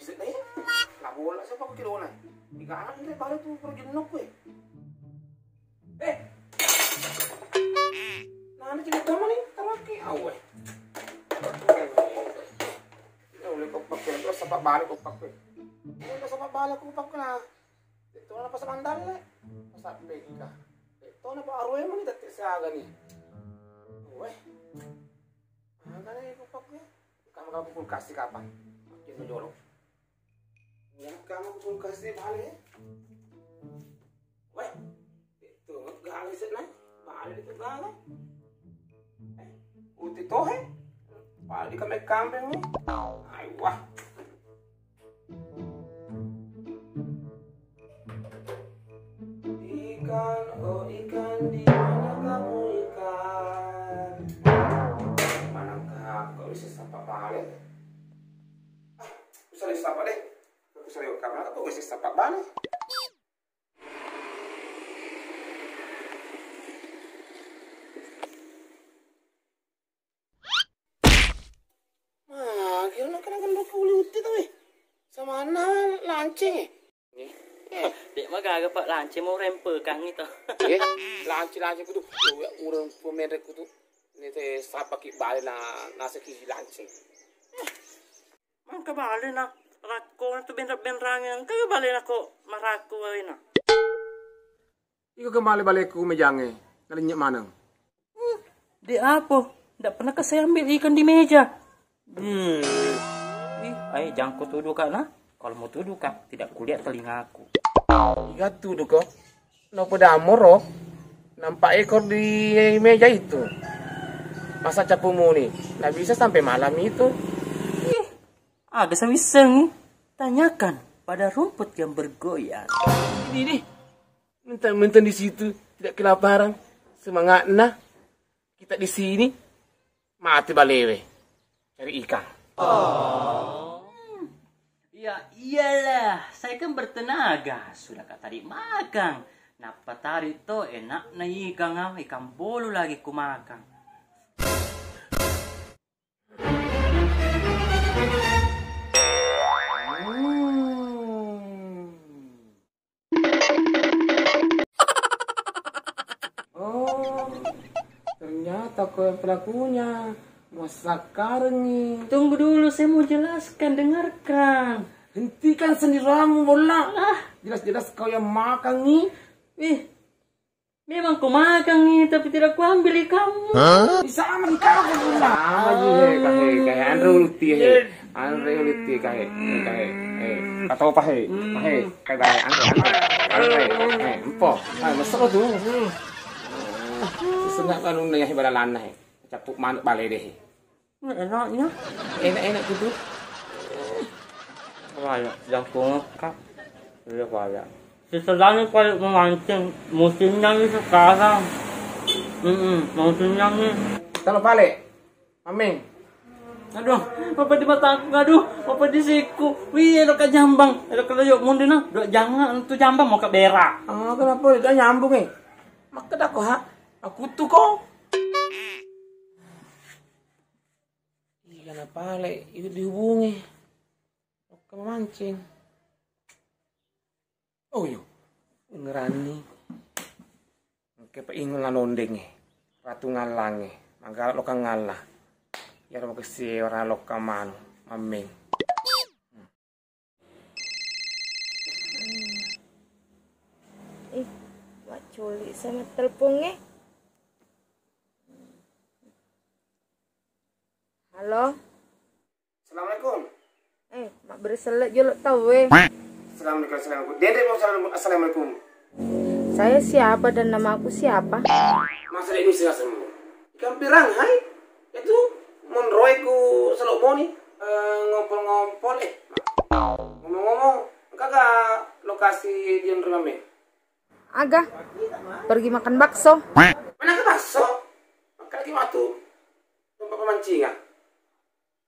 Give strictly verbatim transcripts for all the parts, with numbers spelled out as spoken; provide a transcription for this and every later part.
Sedda ya. La bola siapa ko kilona. Iga anu de bale tu pergi nok we. Eh. Nana cili tama ni tamaki awe. Ya udah kok pakai terus apa balik kok pakai. Udah sama balik kok pakai na. Itu apa sama dalle. Masa beka. Itu apa arwe mani tadi siaga ni. Weh. Aga ni kok pakai. Kamu kamu kulkas di kapan? Makin menjolok. Yang kamu kulkas di balik. Weh. Itu gawe sih nah. Balik itu gawe. Eh, uti tohe. Balik kambing kambing nih. Ayo wah. Ikan, oh ikan, di mana kamu ikan? Mana kamu? Kok bisa sapa balik? Ah, bisa disapa deh. Aku serius karena aku bisa sapa balik. Ah, kira nak kena gendok kau liuti tu eh. Sama anak lancing eh. Eh, dek magaga pak lancing mau rempel kang itu. Eh, lancing lancing kutu. Ya urang pemerek kutu. Ini teh sapa ki balik na nasa ki lancing. Mangka bale na rakko tu benra-benrange engka bale na ko marakko wae na. Iko kembali baleku mejange, nalinyek maneng. Hmm, de apo, ndak pernah ke saya ambil ikan di meja. Hmm. Ih, ayo jangan kau tuduh kak nah. Kalau mau tuduh kak, tidak kulihat telingaku. Iga tuduh kok. No pedamoro, nampak ekor di meja itu. Masa capu muni, nggak bisa sampai malam itu. Ih, aga sawissengi, tanyakan pada rumput yang bergoyang. Ini nih, mentang-mentang di situ tidak kelaparan, semangatnya kita di sini mati balewe cari ikan. Oh. Ya iyalah, saya kan bertenaga, sudah kata tadi makan. Napa tadi to enakna ikan ah, ikan bolu lagi ku makan. Oh, ternyata kau yang pelakunya. Muassakkarengi. Tunggu dulu, saya mau jelaskan, dengarkan. Hentikan sendiramu, Bolla. Jelas-jelas kau yang makangi. Ih, memang ku makangi, tapi tidak ku ambil ikanmu. Hah? Sama di kau, Bolla. Sama ji he, kahe, kahe. Anre uluti he. Anre uluti kahe, kahe. Eh, atau apa he? Kahe, kahe, kahe, anre, anre. Anre, eh, empo. Ah, mesra tu. Senang kan undang yang balalanna he. Capuk manuk bale deh. Ini enaknya. Enak-enak gitu. Banyak jangkung kak. Iya banyak. Setelahnya kalau memancing, musimnya nih sekarang. Mm-mm, musimnya nih. Kalau balik, Ameng. Aduh, apa di mataku? Aduh, apa di siku? Wih, ada kak jambang, ada kak layu mundi nah. Dua jangan itu jambang mau ke berak. Ah, kenapa tidak nyambung eh? Maka dah kok ha? Aku tuh kok. Iya, kenapa le? Itu dihubungi. Oke, memancing. Oh, yo. Ngerani. Oke, pa ingon la nondeng e. Ratu ngallang e. Magala lokka ngalla. Iyaro makessi ora lokka manu. Mammeng. Ih, maccoli sama telpon e. Halo? Assalamualaikum. Eh, mabbere selle jolo tau e. Assalamualaikum, assalamualaikum. Dede mau salam, assalamualaikum. Saya siapa dan nama aku siapa? Masa Indonesia semua. Ikan pirang, hai? Itu monroe ku selok moni, eh, ngompol-ngompol, eh. Ngomong-ngomong, engka ga lokasi di Android Mame? Aga, pergi makan bakso. Mana ke bakso? Makan lagi waktu tempat pemancingan.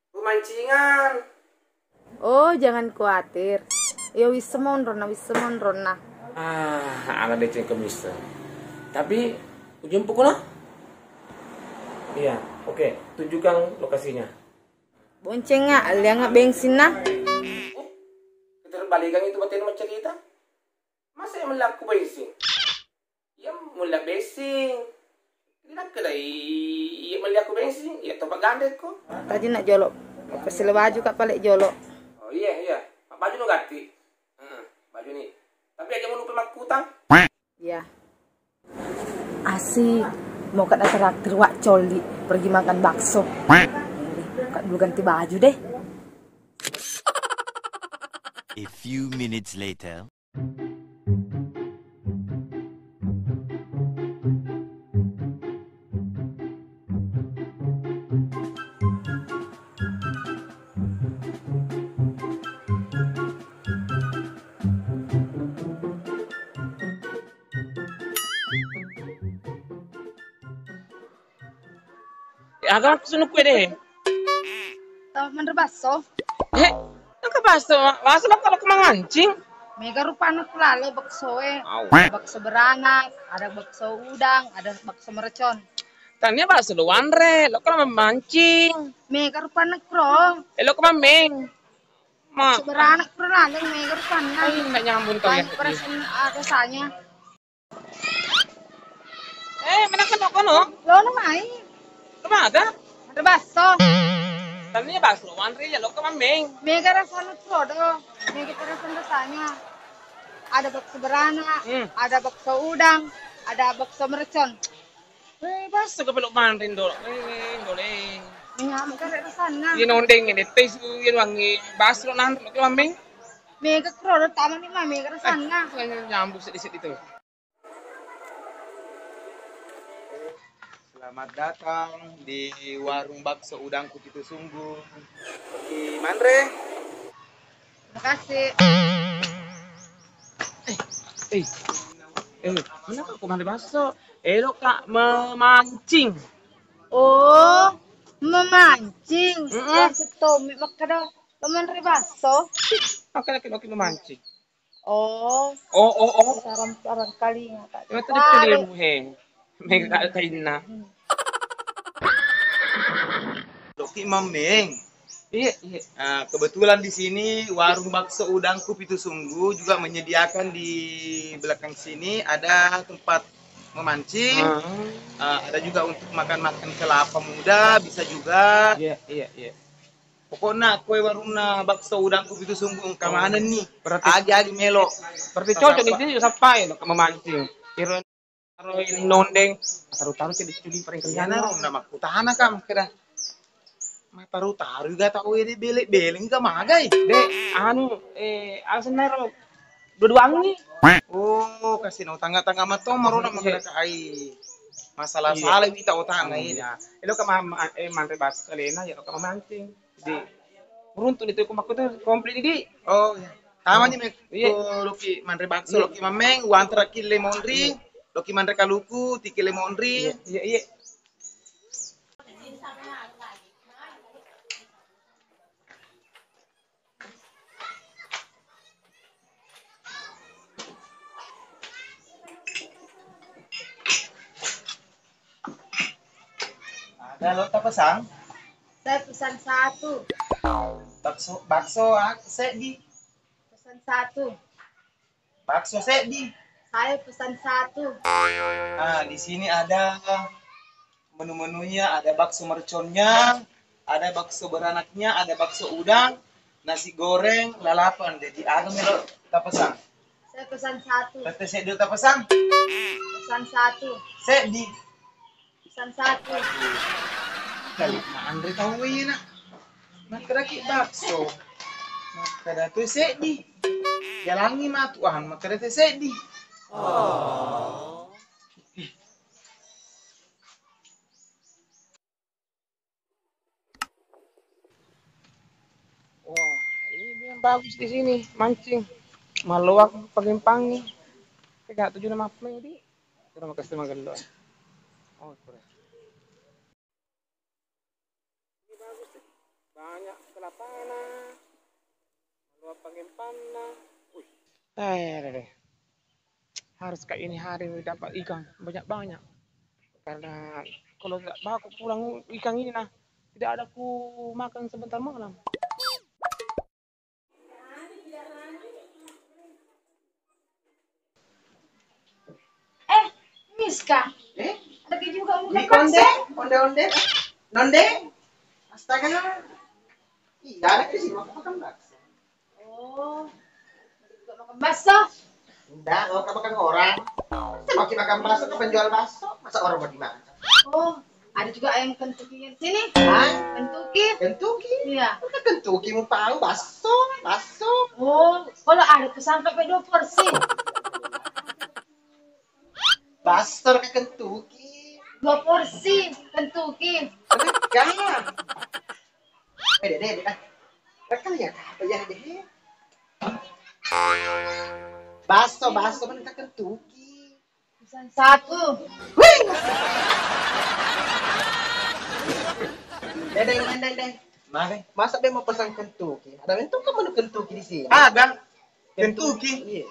Pemancingan. Oh, jangan khawatir. Ya wisseng monronna, wisseng monronna. Ah, ana deceng ke mister. Tapi ujung pukul nah? Iya, oke. Tunjukkan lokasinya. Bonceng nga, liang nga bensinna. Baligang itu batena maccarita. Masa iya melli aku bensin? Iya melli bensin. Jadi nakkedai iya melli aku bensin, iya topa gandekko. Tadi nak jolo. Apa sila baju kak pale jolo. Oh iya, iya. Baju nu ganti. Heeh, baju ni. Tapi aja mau lupa makkutang. Iya. Asik, mau kak traktir wak coli pergi makan bakso. Kak dulu ganti baju deh. A few minutes later. Aga aku sunu kue deh. Tau manre basso? Eh, engka basso, basso lo kalau memancing. Mega rupana kulale bakso e. Au. Bakso beranak, ada bakso udang, ada bakso mercon. Tania basso lo wanre, lo kalau memancing. Mega rupana kro. Eh, lo kemameng. Ma. Bakso beranak kro laleng mega rupana. Ai, nggak nyambung tau ya. Perasaan rasanya. Eh, menang kan kono? Lono mai. Kemana? Ada basso. Tania basso, wanre ya lo kemameng. Mega rasana podo. Mega terasa rasanya. Ada bakso beranak, hmm, ada bakso udang, ada bakso mercon. Eh, basso ke peluk manre dolo. Eh, dolo. Iya, mega rasana. Iya nondeng ini, tes iya wangi basso nanre lo kemameng. Mega kro, tama ni ma, mega rasana. Eh, nyambung sedikit itu. Selamat datang di warung bakso udangku Pitu Sungguh. Oke, manre. Terima kasih. Eh, eh, eh, mana kak manre bakso? Elo kak memancing. Oh, memancing. Mm-mm. Maksud Tommy makkeda lo manre bakso. Oke, oke, oke, memancing. Oh. Oh, oh, oh. Sarang-sarang kalinga, Kak. Iya, tadi cedemu, he. Mega kainna. Hmm. Loki mameng. Iya, iya. Ah, kebetulan di sini warung bakso udangku Pitu Sungguh juga menyediakan di belakang sini ada tempat memancing. Hmm. Ah, ada juga untuk makan-makan kelapa muda, bisa juga. Iya, iya, iya. Pokokna koe warunna bakso udangku Pitu Sungguh engka manenni. Berarti agi-agi melo. Berarti cocok di sini sappai lo memancing. Iro taro ini nondeng, taru-taru cedde culi paling kerjana. Iyana ro na makkutana ka makkeda. Mataru-taru ga tau ede bele-beleng ga magai. Dek, anu, eh, alasanna ro dua-duangi. Oh, kasih no tangga-tangga mato marona makkeda ka ai. Masalah sala wita otana ini. Iya. Elo ka ma-, ma-, eh, manre bakso alena, ya ka memancing. Di beruntung itu aku makkutana komplit di. Oh, iya. Tamani me. Iya. Loki manre bakso, loki mameng, uantaraki le monri, loki manre kaluku, tiki le monri. Iya, iya, iya. Ada lo tapesang? Saya pesan satu. Bakso, bakso, ah, seddi. Pesan satu. Bakso seddi. Saya pesan satu. Ah, di sini ada menu-menunya, ada bakso merconnya, ada bakso beranaknya, ada bakso udang, nasi goreng, lalapan. Jadi, aga melo tapesang? Saya pesan satu. Tette seddi tapesang? Pesan satu. Seddi. Pesan satu. Kali manre tau e na. Makkedaki bakso. Makkeda tu seddi. Jalangi matu ah, makkeda tu seddi. Oh. Wah, ini yang bagus di sini, mancing. Maloak pagimpangi. Tegak tujuh nama apa ini? Terima kasih magello. Oh, kurang. Ini bagus tuh. Banyak kelapana. Maloak pagimpanna. Wih. Eh, deh, deh. Harus kayak ini hari ini dapat ikan banyak-banyak. Karena kalau nggak bawa aku pulang ikan ini nah, tidak ada ku makan sebentar malam. Kak. Eh? Lagi juga mau Di makan bakso. Onde, onde, onde. Nonde. Astaga. Iya, ada di sini makan bakso. Oh, juga makan bakso. Enggak, kalau makan orang. Kita makin makan bakso ke penjual bakso, masa orang mau dimakan? Oh, ada juga ayam kentuki di sini. Hah? Kentuki. Kentuki? Iya. Bukan kentuki, mau tahu bakso, bakso. Oh, kalau ada tuh sampai dua porsi. Bakso tapi kentuki. Dua porsi kentuki. Enggak. Eh, deh, deh, deh. Rekam ya, apa ya, deh? Bakso, bakso, mana kentuki? Pesan satu. Wih. Deh, deh, deh, deh, deh. Mari. Masa dia mau pesan kentuki? Ada bentuk kan menu kentuki di sini? Ada. Kentuki? Iya.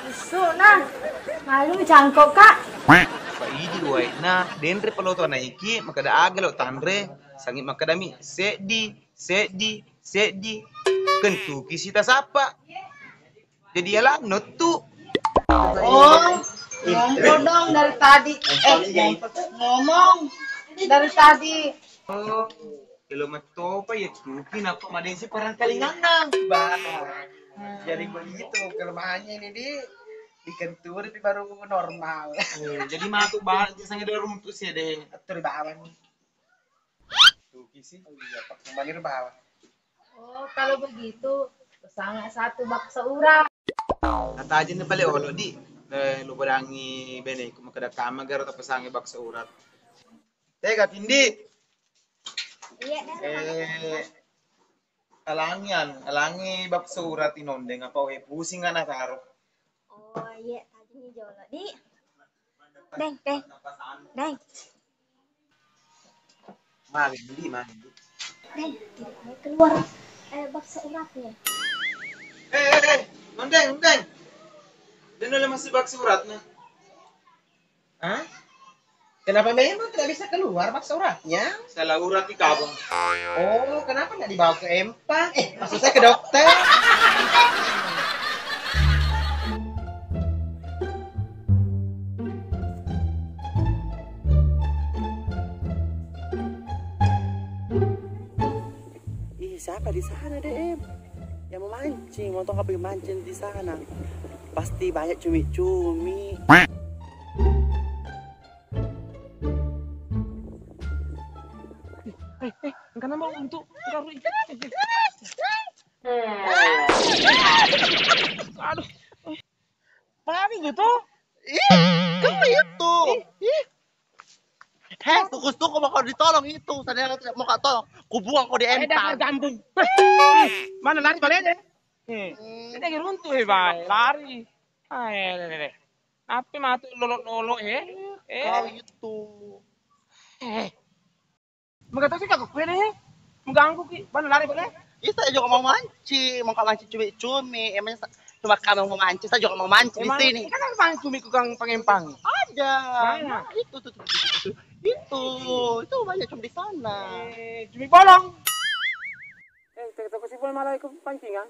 Isu nah, malu cangkok, Kak. Pa idi uwaina, denre paloto anaiki, makkeda aga lo tanre, sangi makkedami, seddi, seddi, seddi, kentuki sita sappa. Jadi ya lah, nuttu. Oh, ngompol dong dari tadi. Eh, ngomong dari tadi. Oh, kalau metopa ya tuki, napa madesi parangkalinganna. Bah, jadi begitu kelemahannya ini, di, di kenturi tapi baru normal. Eh, jadi matu ba-, biasanya dia runtuh sih deh. Atur bawang. Tuki sih, iya, Pak. Manir bawang. Oh, kalau begitu, pesangi satu bakso urat. Natajinni pale olo, di. Eh, lo bodangi bene, ku makkeda kamma garo tapesangi bakso urat. Tega, Tindi? Iya, Dara. Eh, alangi anu, alangi bakso urat inondeng apa wae pusing ana taro. Oh, iya, tajinni jolo, di. Deng, deng. Deng. Magi, Ndi, magi, Ndi. Deng, tidak mau keluar, eh, bakso uratnya. Eh, eh, eh, Nondeng, Nondeng. Dia nulis masih bakso uratnya. Hah? Kenapa memang tidak bisa keluar bakso uratnya? Salah urat di kabung. Oh, kenapa nggak dibawa ke empang? Eh, maksud saya ke dokter. Ih, siapa di sana, D M? Yang memancing, mau tau apa yang mancing di sana? Pasti banyak cumi-cumi. Eh, eh, engkana mau untuk, engkana mau untuk. Aduh. Magi gitu? Ih, kan itu. Ih. Heh, fokus tuh, mau kau ditolong itu. Saya mau kau tolong. Kubuang kau di empang. Gambung. Mana lari balik aja? Hmm. Ini lagi runtuh, eh, Bay. Lari. Ah, eh, deh, deh, deh. Apa matu lolo-lolo, eh? Eh. Kau itu. Eh. Mengatakan sih kagak kue deh. Mengganggu ki. Mana lari boleh? Kita juga mau mancing, mau mancing cumi-cumi. Emang sa-, cuma kamu mau mancing, saya juga mau mancing di sini. Kan ada mancing cumi ku gang pangempang. Ada. Mana? Nah, itu tuh, tuh, tuh, tuh, tuh. Itu, itu banyak cumi di sana. Eh, cumi bolong. Eh, kita ke sini malah ikut pancingan.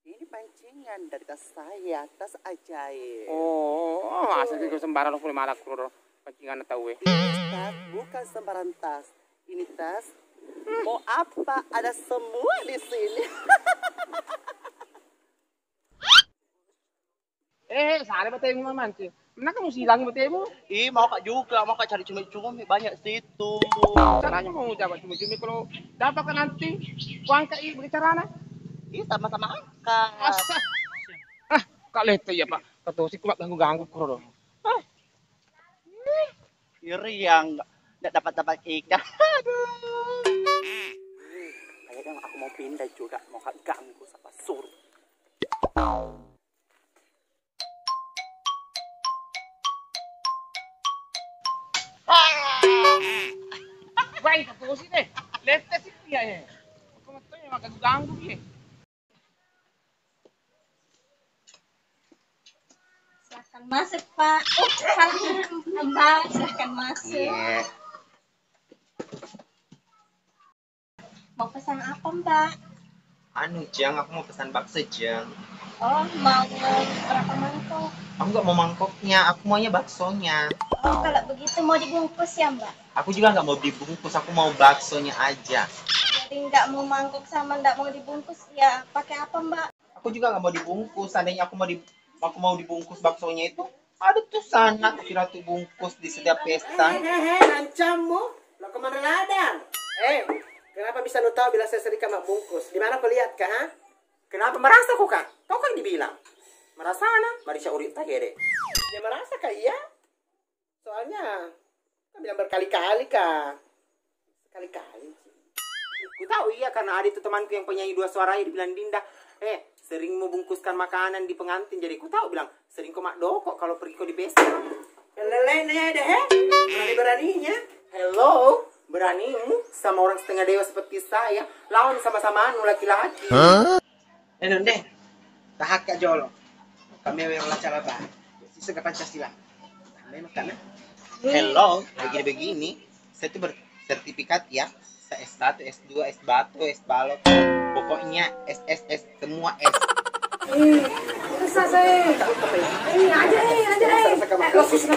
Ini pancingan dari tas saya, tas ajaib. Oh, masa sih sembarang lo pulih malah kuro pancingan tahu eh. Ini tas bukan sembarang tas. Ini tas mau apa? Ada semua di sini. Eh, sana batemu mamanci. Mana kamu silang batemu? Ih, mau kak juga, mau kak cari cumi-cumi banyak situ. Caranya mau dapat cumi-cumi kalau dapat kan nanti uang kak ibu carana? Ih, sama-sama angkat. Asa. Ah, kak lete ya pak. Ketosi kuat ganggu-ganggu kuro. Ah. Iri yang nggak dapat-dapat ikan. Aduh. Kayaknya aku mau pindah juga, mau kak ganggu sama suruh. Wai, ketosi deh. Lete sih ya. Aku metu ya, maka ganggu ya. Silakan masuk, Pak. Oh, salah. Mbak, silakan masuk. Iya. Mau pesan apa, Mbak? Anu, Jang, aku mau pesan bakso, Jang. Oh, mau berapa mangkok? Aku nggak mau mangkoknya, aku maunya baksonya. Oh, kalau begitu mau dibungkus ya, Mbak? Aku juga nggak mau dibungkus, aku mau baksonya aja. Jadi nggak mau mangkok sama nggak mau dibungkus, ya pakai apa, Mbak? Aku juga nggak mau dibungkus, seandainya aku mau di, aku mau dibungkus baksonya itu, ada tuh sana, kira tuh bungkus di setiap pesta. Eh, eh, eh, lancammu, lo kemana ladang? Eh, kenapa bisa lo tahu bila saya sering kama bungkus? Di mana kau lihat kah, ha? Kenapa merasa kau kah? Kau kan dibilang. Merasa mana? Marisa uri tak gede. Ya merasa kah iya? Soalnya, kan bilang berkali-kali kah? Sekali-kali. Ku tahu iya karena ada itu temanku yang penyanyi dua suara dibilang Dinda. Eh, sering membungkuskan makanan di pengantin. Jadi ku tahu bilang, sering kau mak dokok kalau pergi kau di pesta. Lelene deh, eh? Berani-beraninya. Hello, beranimu sama orang setengah dewa seperti saya lawan sama-sama anu laki-laki. Hah? Eh, Nonde, tahakka jolo. Kami wero la calaba. Sisa ke Pancasila. Memang kan? Hello, begini-begini. Saya tuh bersertifikat ya. Saya S satu, S dua, S batu, S balok. Pokoknya S, S, S, semua S. Eh, itu saya. Eh, aja, eh, aja, eh. Lo susah.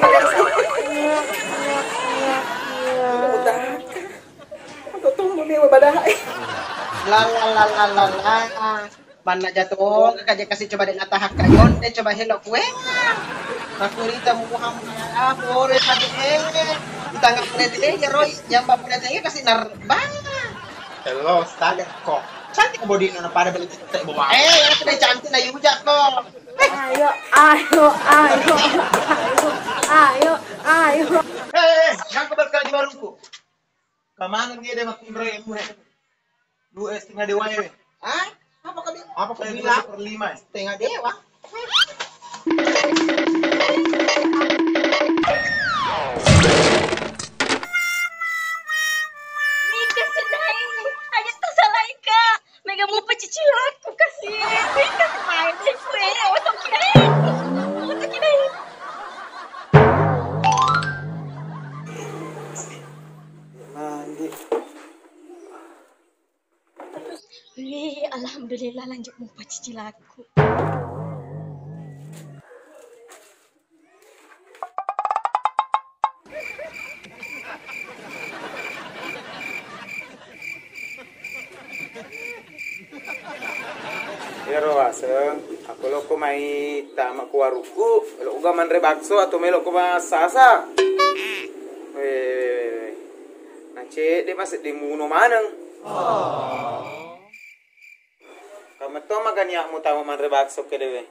Aku tunggu nih, badae. La la la la la la. Manna jatuh, kaja kasih coba dek natahak kayon deh, coba helok kue. Aku rita Muhammad, ah, boleh tadi, eh. Di tangga pulai deh, ya, Roy. Yang bak pulai deh, kasih narba. Hello, standar kok. Cantik body nana pada beli teh bawa. Eh, yang sudah cantik na yuja kok. Ayo, ayo, ayo, ayo, ayo, ayo. Eh, eh, yang kebal kali di warungku. Kamana dia, dia makin raya, eh. Dua setengah dewa ya, weh. Hah? Apa kau bilang? Apa kau bilang? Dua per lima, eh. Setengah dewa. Mika sedai, aja tak salah, Kak. Mega mau pecicilaku kasih. Mika kemarin deh, kue, otak kira. Otak kira. Mandi. Wih, alhamdulillah lanjut mupa cicilaku. Iyaro aseng, aku lokko mai tama ku warukku, lokko manre bakso atau melokko massasa. Weh, weh, weh, weh. Na cedde pa sedding muno maneng. Kametto maga niatmu tama manre bakso kedewe?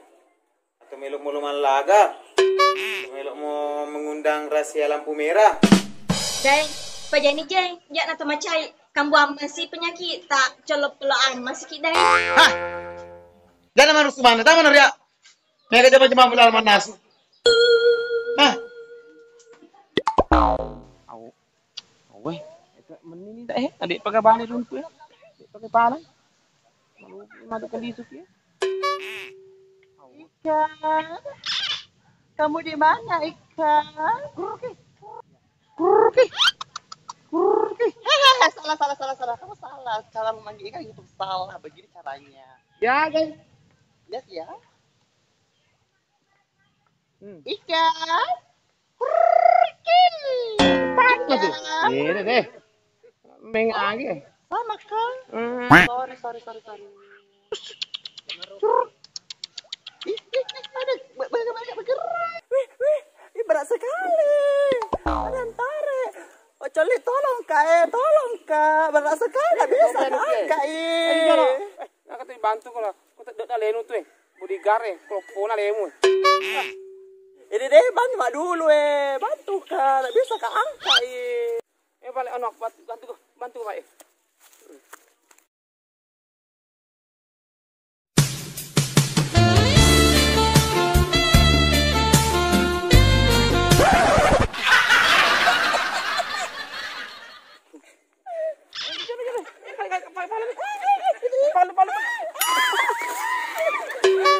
Atau melokmo lo mallaga? Atau melokmo mengundang rahasia lampu merah? Jai, pajani Jai, ja na to macai. Kambuang masi penyakit tak, colok pelo ammasi ki Dai. Hah? Jana manusu mana? Tama naria. Mega jama-jama mulal manasu. Hah? Au. Au, eh. Eta menni ni, eh, adik pakai balik runtu, eh. Adik pakai palang. Malu, madu kali itu, ya. Ika, kamu di mana, Ika? Kurki. Kurki. Kurki. Salah, salah, salah, salah. Kamu salah. Cara memanggil ikan itu salah. Begini caranya. Ya, guys. Lihat ya. Hmm. Ika. Kurki. Apa tuh? Ika. Ini deh. Meng age. Sama, Kang. Hmm. Sorry, sorry, sorry, sorry. Ih, ih, ih, aduh, ba-, banyak, banyak bergerak. Wih, wih, ih, berat sekali. Ada yang tarik. Oh, Coli, tolong, Kak, eh, tolong, Kak. Berat sekali, nggak bisa, Kak, eh. Ayo, Jolo. Eh, nak kata bantu kalau. Kau tak ada lenu tuh, eh. Bodyguard, eh. Kalau kau nak lemu, eh. Ini deh, bantu mak dulu, eh. Bantu, Kak. Nggak bisa, Kak, angkat, eh. Eh, balik, anu, aku bantu, bantu, bantu, Pak, eh.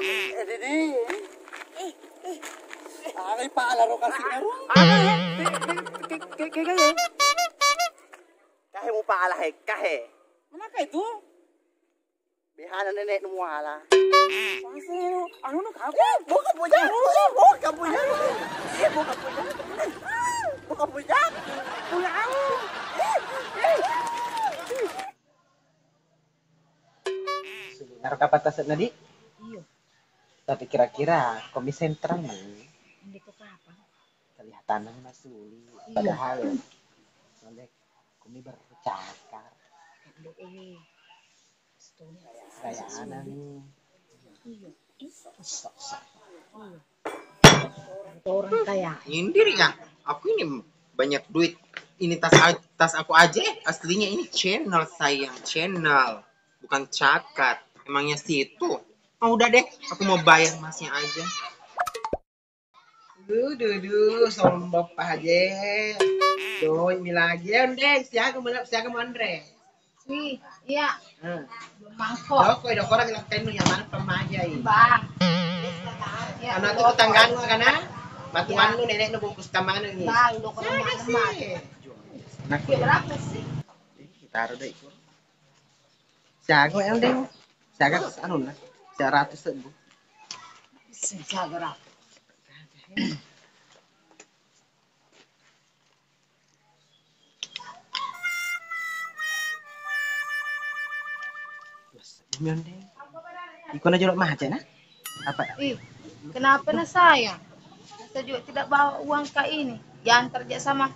Eh, Didi. Pakai pala ro kasih ro. Kahe mu pala he, kahe. Mana kahe itu? Ana nenek muala. Masih, anu, anu, kamu. Eh, buka punya. Eh, buka punya. Eh, buka punya. Buka punya. Pulang. Naro kapang tasena, Di? Iyo. Tapi kira-kira ko mi sentrang mani? Ende ko kapang? Kelihatan masuli. Iyo. Padahal, oleh ko mi bercakar. Ende, eh. Kayak aneh nih. Iya. Iya. Orang kaya. Nyindir ya, aku ini banyak duit. Ini tas a-, tas aku aja, aslinya ini channel, sayang, channel, bukan cakar. Emangnya situ? Oh, udah deh, aku mau bayar emasnya aja. Duh, duh, duh, sombong pa aja. Doi mi lagi. Eh, Ndeng, siaga mana, siaga manre. Wih, iya. Hmm. Mangkok. Doko, doko orang yang kamu yang mana pemaja ini. Bang. Iya, anak itu doko. Tetanggamu kan, ah? Matuanmu, iya. Nenekmu bungkus kamana nih? Bang, doko. Siaga mana sih? Anak. Iya, berapa sih? Taruh deh, ikut. Siaga, Eldeng. Siaga, anu, nah. Siaga ratus ribu. Siaga ratus. Eldeng. Iko na jolo macet, nah? Apa? Ih, kenapa na saya? Saya juga tidak bawa uang kak ini. Diantar aja sama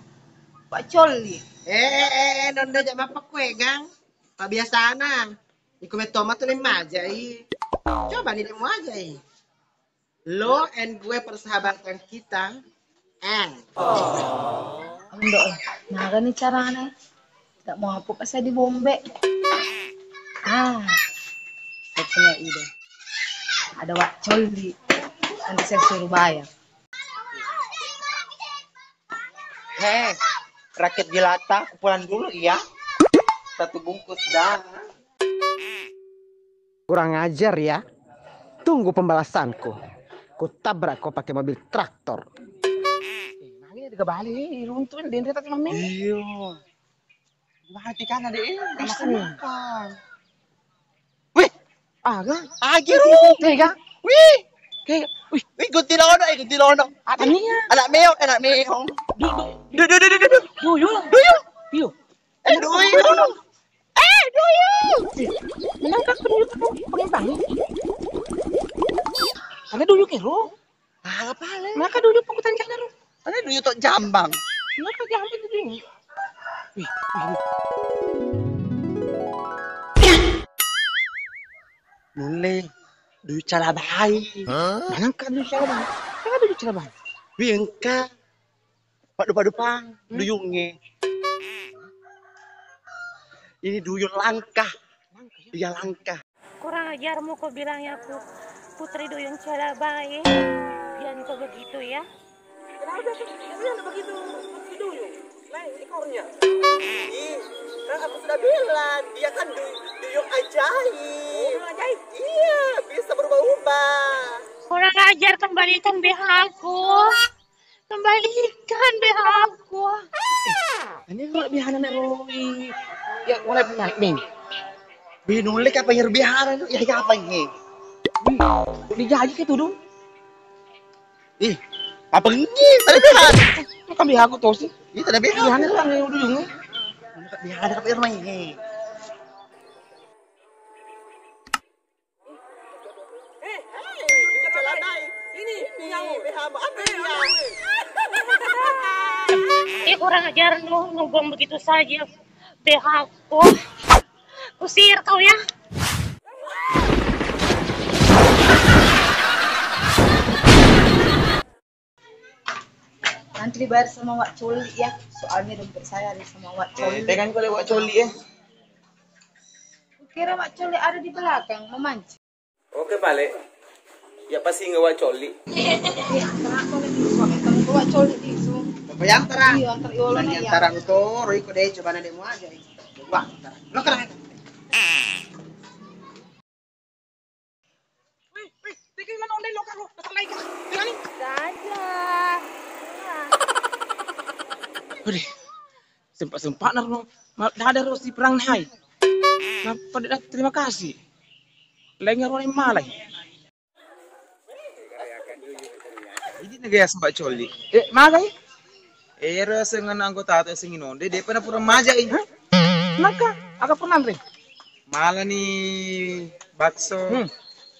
Pak Coli. Eh, eh, eh, eh, nonda aja mappakkuegang. Pak biasana. Iko metto matu le majai. Coba ni dek muajai. Lo and gue persahabatan kita. Eh. Ando, eh, magani carane? Tak mau apa saya di bombe. Ah. Saya punya ide. Ada Wak Coli. Nanti saya suruh bayar. Heh, rakyat jelata, aku pulang dulu ya. Satu bungkus dah. Kurang ajar ya. Tunggu pembalasanku. Ku tabrak kau pakai mobil traktor. Eh, nangis tiga balik, eh, runtuh ini dendret tapi mami. Iya. Mati kan ada, eh, makan, makan. Wih, aga? Agi ro. Tega? Wih. Tega? Wih. Wih, kuntilanak, eh, kuntilanak. Ada nih ya. Anak meong, anak meong. Du, du, du, du, du, du. Duyung. Duyung. Duyung. Eh, duyung. Eh, duyung. Menang kak duyung, pengen bangun. Ada duyung kero. Ala pale. Maka duyung pakutan kana ro. Ada duyung tok jambang. Maka jambang itu duyung. Wih, wih, wih. Nulle duyung calabai. Hah? Mana engka duyung calabai? Mana duyung calabai? Wih, engka. Paddu-paddu pang, hmm, duyungnge. Ini duyung langka. Langka, ya? Iya, langka. Kurang ajarmu kau bilangnya aku putri duyung calabai. Jangan kau begitu ya. Kenapa sih? Kenapa begitu? Putri duyung. Lain ekornya. Ih, kan aku sudah bilang, dia kan du-, duyung ajaib. Oh, duyung ajaib? Iya, bisa berubah-ubah. Kurang ajar, kembalikan B H-ku. Kembalikan B H-ku. Ini kalau B H-na nak Roy. Ya, wala naik nih. Wih, nulle ka bayar B H-na tu, ya, ya apa ini? Wih, dijaji ke tudung? Ih, apa ini? Tadi B H. Kan B H-ku tuh sih. Ini tadi B H. B H-na kan yang duyung. B H-na apa ini? Eh, eh, ini celana, ini punyamu. B H-mu, apa ini? Ih, kurang ajar, nu, nu buang begitu saja B H-ku. Kusihir kau ya. Nanti dibayar sama Wak Coli ya. Soalnya dompet saya ada sama Wak Coli. Eh, pegang kau Wak Coli ya. Kukira Wak Coli ada di belakang memancing. Oke, pale. Ya pasti nggak Wak Coli. Iya, kenapa nih? Suami kamu tuh Wak Coli di su. Apa yang terang? Iya, antar yolo. Yang terang itu, Roy, kau deh, coba nanti mau aja. Wah, terang. Lo kerang. Wih, wih, bikin mana online lo, Kak, lo? Datang lagi, Kak. Bilang nih. Dadah. Wih, sempat-sempat nar lo. Mal-, dadah lo si perang hai. Kenapa tidak terima kasih? Laing ero malai. Idi' na gaya sembah colli. Eh, magai? Ero sengenna anggota atau sing inonde, depa na pura majai. Hah? Naka, aga pernah, Andre? Malani bakso. Hmm.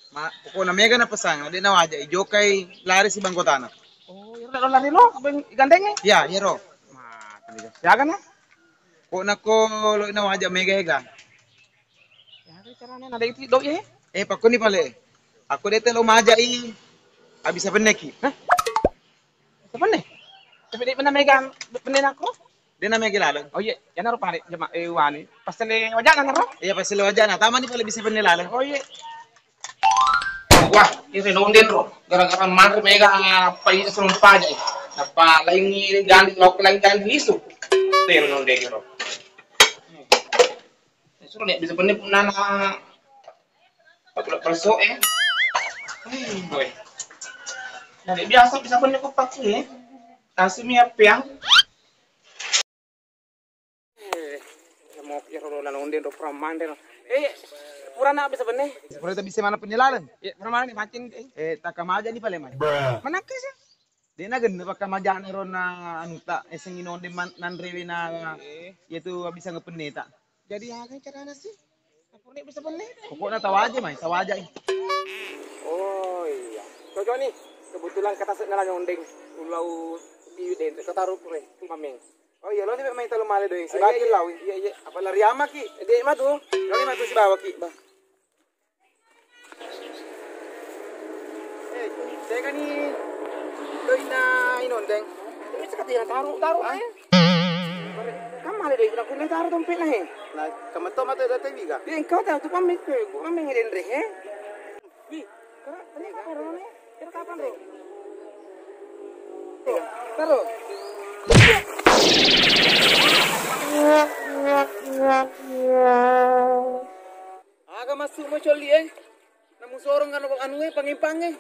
Ma, pokokna mega na pesang, de' na wajai. Jokai lari si banggotana. Oh, ero lari lo, beng, gandengnge? Ya, ero. Ma, siaga na? Ko nako lo na waja mega ega. Ya, carana na de' itu do ye. Eh, pakkoni pale. Aku de' telo majai. Abis apa neki? Hah? Apa nih? Tapi de' mana mega, benne nako? De' na mega laleng. Oh iya, ya naro pale jama, eh, wani. Pas tele wajana naro? Iya, pas tele wajana. Tamani pale bisa benne laleng. Oh iya. Wah, ini nonden ro. Gara-gara manre mega apa ini serumpa aja. Apa lain ini ganding, mau lain ganding isu. Ter nonden ro. Suruh lihat bisa benne punana. Aku udah perso eh. Boy. Nah, biasa bisa benne kok pakai. Asli mi apa yang? Eh, ya mau kira lo lalu ndeng do pura manre no. Eh, purana bisa benne? Pura ta bisa mana penyelaleng? Ya, pura mana nih mancing, eh? Eh, tak kamaja nih paling, Mai. Mana ke sih? De' na genne pakkamajana rona anuta, eseng inonde man-, nanrewe na, eh, yetu abisang penneta. Jadi aga carana sih? Apa nek bisa benne? Pokokna tawaje, Mai, tawaje. Oh iya. Cocok nih. Kebetulan kata sek nala nyondeng. Ulau biu den, kata rupure, mameng. Oh iya, lo ni mai talo male doi. Sibagi lau. Iya, iya. Apa lari ama ki? De' matu. Lari matu sibawa ki. Bah. Eh, tegani doina inondeng. Ini sekali yang taruh, taruh, eh. Kan male doi, nak kena taruh dompet nah, eh. Nah, kamu tahu mata data biga? Dia engkau tahu tu pamit ke, gua ambil ngeden deh, eh. Bi, kena, kena kapan, Ron, eh? Kena kapan, Ron? Taruh. Aga masuk mo colli, eh? Namu sorong anu, anu, eh, pangimpange.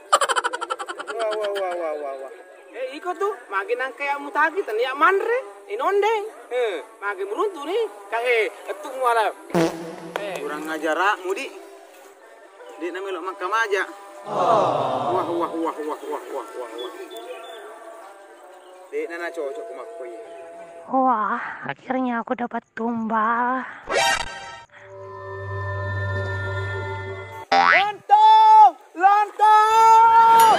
Wah, wah, wah, wah, wah, wah. Eh, iko tu, magi nangka ya mutagi, tania manre, inondeng. Eh, magi muruntu ni, kahe, etuk muala. Eh. Kurang ajar, ah, mudi. Dek na melo makkamaja. Wah, wah, wah. Dek na na cocok ku makko iya. Wah, akhirnya aku dapat tumbal. Lontong! Lontong!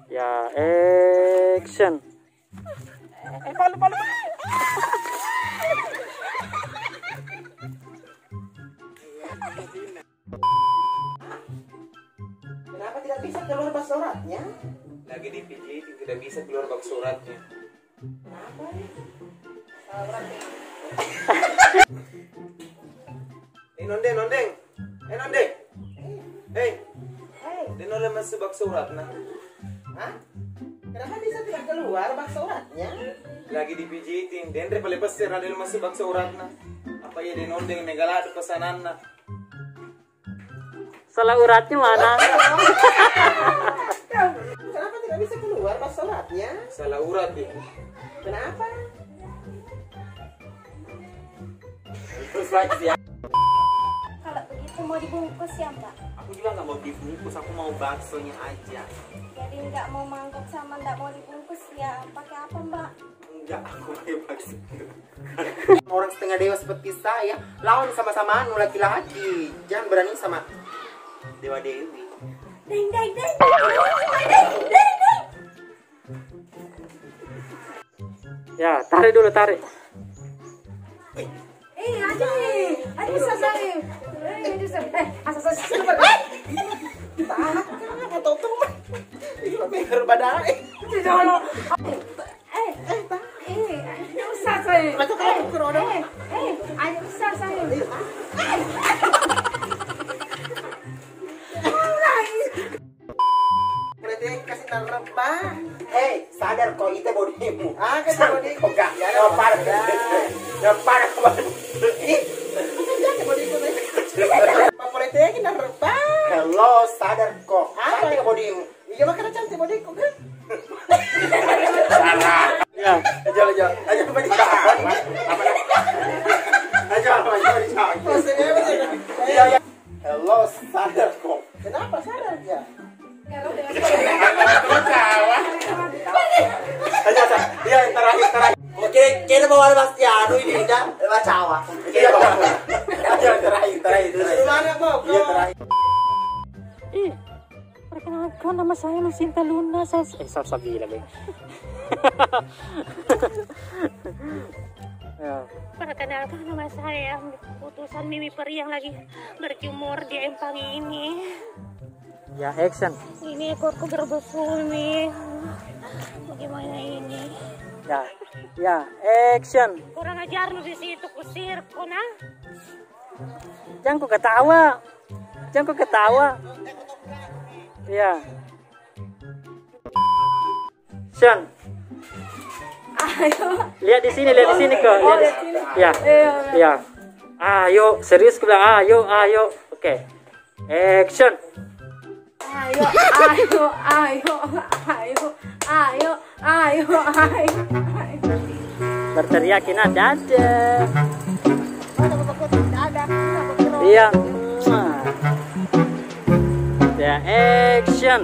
Ya, action. Eh, palu, palu. Kenapa tidak bisa keluar bakso uratnya? Lagi dipijitin, tidak bisa keluar bakso uratnya. Kenapa? Salah urat ya? Eh, Nondeng, Nondeng. Eh, Nondeng. Hei. Hei. Dia nolai masuk bakso uratna. Hah? Kenapa bisa tidak keluar bakso uratnya? Lagi dipijitin. Denre pale pesser ada masuk bakso uratna. Apa iya dia Nondeng mega ladu pesananna? Salah uratnya mana? Kenapa tidak bisa keluar bakso uratnya? Salah urat ya. Kenapa? Terus lagi ya. Kalau begitu mau dibungkus ya, Mbak? Aku juga nggak mau dibungkus, aku mau baksonya aja. Jadi nggak mau mangkok sama nggak mau dibungkus ya? Pakai apa, Mbak? Enggak, aku pakai bakso. Orang setengah dewa seperti saya, lawan sama-sama anu laki-laki. Jangan berani sama dewa dewi. Deng, deng, deng, deng, deng, deng. Ya, tarik dulu, tarik. Eh, aja nih. Aja susah saya. Eh, aja susah. Eh, asal saya susah. Eh! Tahan, kan, atau tuh. Ini mah biar badai. Itu dulu. Eh, eh, eh, aja susah saya. Macam kalau ukur orang. Eh, eh, aja susah saya. Eh, ah. Eh. Mulai. Parah. Ya, parah. Ih, bukan jatuh bodiku, Bang. Apa boleh tegi, Nang Reba? Hello, sadar kok. Apa? Cantik bodimu. Iya, makanya cantik bodiku, kan? Salah. Ya. Ayo, ayo, ayo, balik. Ayo, ayo, ayo, ayo. Maksudnya apa sih? Iya, iya. Hello, sadar kok. Kenapa sadar dia? Ayo, sa-, iya, yang terakhir, terakhir. Oke, kita bawa Mas Tianu ini, kita bacawa. Iya, iya, terakhir, terakhir, terakhir. Gimana, Bob? Iya, terakhir. Ih, perkenalkan, nama saya Lucinta Luna. Sal-, eh, Salsabila, Bang. Ya. Perkenalkan, nama saya utusan Mimi Peri yang lagi berjemur di empang ini. Ya, action. Ini ekorku berbeku, Mi. Bagaimana ini? Ya, ya, action. Kurang ajar lu di situ, kusir, kona. Jangan kau ketawa. Jangan kau ketawa. Ya. Action. Ayo. Lihat di sini, lihat di sini, kok. Oh, lihat di sini. Ya. Iya, iya. Ya. Ayo, serius, aku bilang, ayo, ayo. Oke. Action. Ayo, ayo, ayo, ayo, ayo, ayo, ayo, ayo. Berteriak, Ina, dadah. Iya. Ya, action.